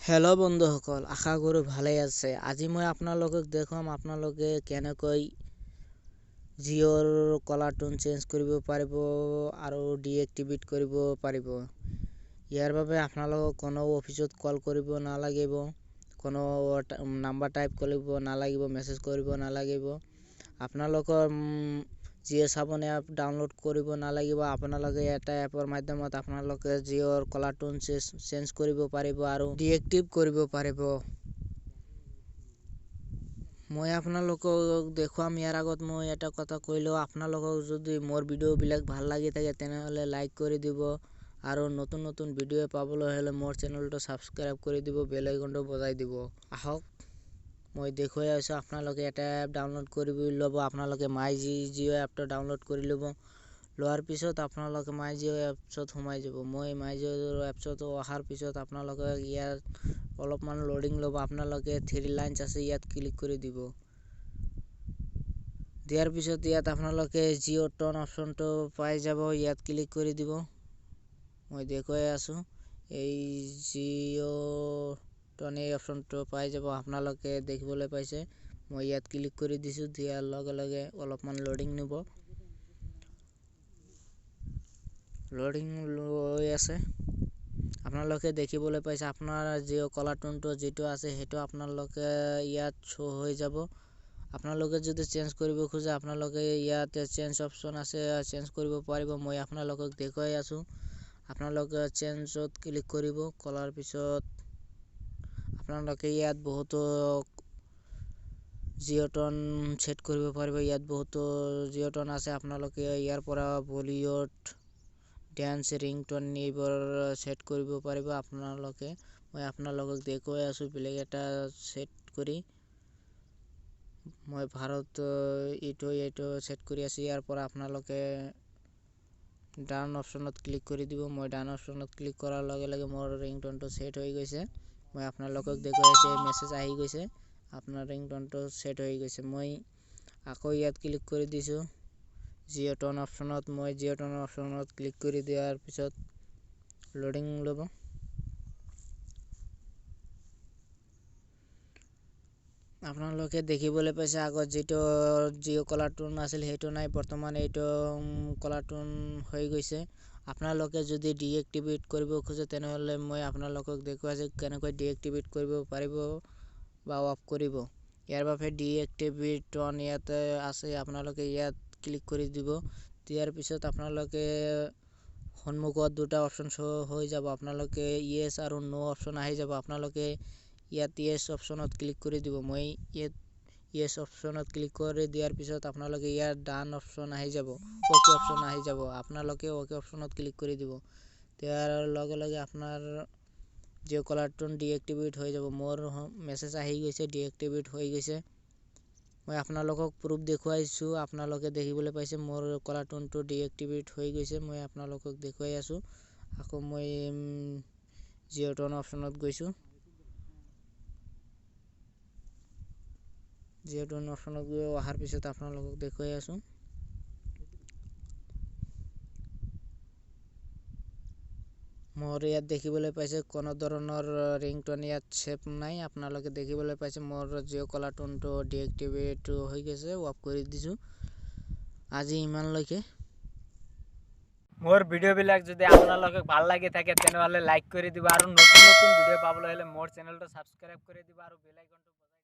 Hello' বন্ধুসকল, আশা কৰোঁ ভালেই আছে। আজি মই আপোনালোকক দেখুৱাম আপোনালোকে কেনেকৈ জিঅ'ৰ কলাৰ টোন চেঞ্জ কৰিব পাৰিব আৰু ডিএক্টিভেট কৰিব পাৰিব। ইয়াৰ বাবে আপোনালোকক কোনো অফিচত কল কৰিব নালাগিব, কোনো নাম্বাৰ টাইপ কৰিব নালাগিব, মেছেজ কৰিব নালাগিব, আপোনালোকৰ জিঅ' সাৱন এপ ডাউনলোড কৰিব নালাগিব। আপোনালোকে এটা এপৰ মাধ্যমত আপোনালোকে জিঅ'ৰ কলাৰ টোন চেঞ্জ কৰিব পাৰিব আৰু ডিএক্টিভ কৰিব পাৰিব। মই আপোনালোকক দেখুৱাম। ইয়াৰ আগত মই এটা কথা কৈ লওঁ, আপোনালোকক যদি মোৰ ভিডিঅ'বিলাক ভাল লাগি থাকে, তেনেহ'লে লাইক কৰি দিব আৰু নতুন নতুন ভিডিঅ' পাবলৈ হ'লে মোৰ চেনেলটো ছাবস্ক্ৰাইব কৰি দিব, বেল আইকনটো বজাই দিব। আহক, মই দেখুৱাই আছোঁ। আপোনালোকে এটা এপ ডাউনলোড কৰি ল'ব। আপোনালোকে মাই জিঅ' এপটো ডাউনলোড কৰি ল'ব। লোৱাৰ পিছত আপোনালোকে মাই জিঅ' এপছত সোমাই যাব। মই মাই জিঅ' এপছত অহাৰ পিছত আপোনালোকে ইয়াত অলপমান লোডিং ল'ব। আপোনালোকে থ্ৰী লাইনছ আছে, ইয়াত ক্লিক কৰি দিব। দিয়াৰ পিছত ইয়াত আপোনালোকে জিঅ' টন অপশ্যনটো পাই যাব, ইয়াত ক্লিক কৰি দিব। মই দেখুৱাই আছোঁ, এই জিঅ' টন এই অপশ্যনটো পাই যাব, আপোনালোকে দেখিবলৈ পাইছে। মই ইয়াত ক্লিক কৰি দিছোঁ। দিয়াৰ লগে লগে অলপমান লোডিং নিব, লোডিং লৈ আছে। আপোনালোকে দেখিবলৈ পাইছে, আপোনাৰ জিঅ' কলাৰ টোনটো যিটো আছে, সেইটো আপোনালোকে ইয়াত শ্ব' হৈ যাব। আপোনালোকে যদি চেঞ্জ কৰিব খোজে, আপোনালোকে ইয়াত চেঞ্জ অপশ্যন আছে, চেঞ্জ কৰিব পাৰিব। মই আপোনালোকক দেখুৱাই আছোঁ। আপোনালোকে চেঞ্জত ক্লিক কৰিব। কৰাৰ পিছত আপোনালোকে ইয়াত বহুতো জিঅ' টন ছেট কৰিব পাৰিব। ইয়াত বহুতো জিঅ' টন আছে। আপোনালোকে ইয়াৰ পৰা বলিউড ডেন্স ৰিংটন এইবোৰ ছেট কৰিব পাৰিব আপোনালোকে। মই আপোনালোকক দেখুৱাই আছোঁ বেলেগ এটা ছেট কৰি। মই ভাৰত এইটো ছেট কৰি আছোঁ। ইয়াৰ পৰা আপোনালোকে ডান অপশ্যনত ক্লিক কৰি দিব। মই ডান অপশ্যনত ক্লিক কৰাৰ লগে লগে মোৰ ৰিংটনটো ছেট হৈ গৈছে। মই আপোনালোকক দেখুৱাইছোঁ, মেছেজ আহি গৈছে, আপোনাৰ ৰিংটনটো ছেট হৈ গৈছে। মই আকৌ ইয়াত ক্লিক কৰি দিছোঁ জিঅ' টন অপশ্যনত। মই জিঅ' টন অপশ্যনত ক্লিক কৰি দিয়াৰ পিছত লোডিং ল'ব। আপোনালোকে দেখিবলৈ পাইছে, আগত যিটো জিঅ' কলাৰ টোন আছিল, সেইটো নাই, বৰ্তমান এইটো কলাৰ টোন হৈ গৈছে। আপোনালোকে যদি ডিএক্টিভেট কৰিব খোজে, তেনেহ'লে মই আপোনালোকক দেখুৱাইছোঁ কেনেকৈ ডিএক্টিভেট কৰিব পাৰিব বা অফ কৰিব। ইয়াৰ বাবে ডিএক্টিভেট অন ইয়াতে আছে, আপোনালোকে ইয়াত ক্লিক কৰি দিব। দিয়াৰ পিছত আপোনালোকে সন্মুখত দুটা অপশ্যন শ্ব' হৈ যাব। আপোনালোকে য়েছ আৰু ন' অপশ্যন আহি যাব। আপোনালোকে ইয়াত য়েছ অপশ্যনত ক্লিক কৰি দিব। মই ইয়াত য়েছ অপশ্যনত ক্লিক কৰি দিয়াৰ পিছত আপোনালোকে ইয়াত ডান অপশ্যন আহি যাব, অ'কে অপশ্যন আহি যাব। আপোনালোকে অ'কে অপশ্যনত ক্লিক কৰি দিব। দিয়াৰ লগে লগে আপোনাৰ জিঅ' কলাৰ টোন ডিএক্টিভেট হৈ যাব। মোৰ মেছেজ আহি গৈছে, ডিএক্টিভেট হৈ গৈছে। মই আপোনালোকক প্ৰুফ দেখুৱাইছোঁ। আপোনালোকে দেখিবলৈ পাইছে, মোৰ কলাৰ টোনটো ডিএক্টিভেট হৈ গৈছে। মই আপোনালোকক দেখুৱাই আছোঁ। আকৌ মই জিঅ' টন অপশ্যনত গৈছোঁ। জিঅ' টন অপশ্যনত গৈ অহাৰ পিছত আপোনালোকক দেখুৱাই আছোঁ। মোৰ ইয়াত দেখিবলৈ পাইছে, কোনো ধৰণৰ ৰিংটন ইয়াত ছেভ নাই। আপোনালোকে দেখিবলৈ পাইছে, মোৰ জিঅ' কলাৰ টোনটো ডিএক্টিভেট হৈ গৈছে, অফ কৰি দিছোঁ। আজি ইমানলৈকে। মোৰ ভিডিঅ'বিলাক যদি আপোনালোকক ভাল লাগি থাকে, তেনেহ'লে লাইক কৰি দিব আৰু নতুন নতুন ভিডিঅ' পাবলৈ হ'লে মোৰ চেনেলটো ছাবস্ক্ৰাইব কৰি দিব আৰু বেল আইকনটো বজাই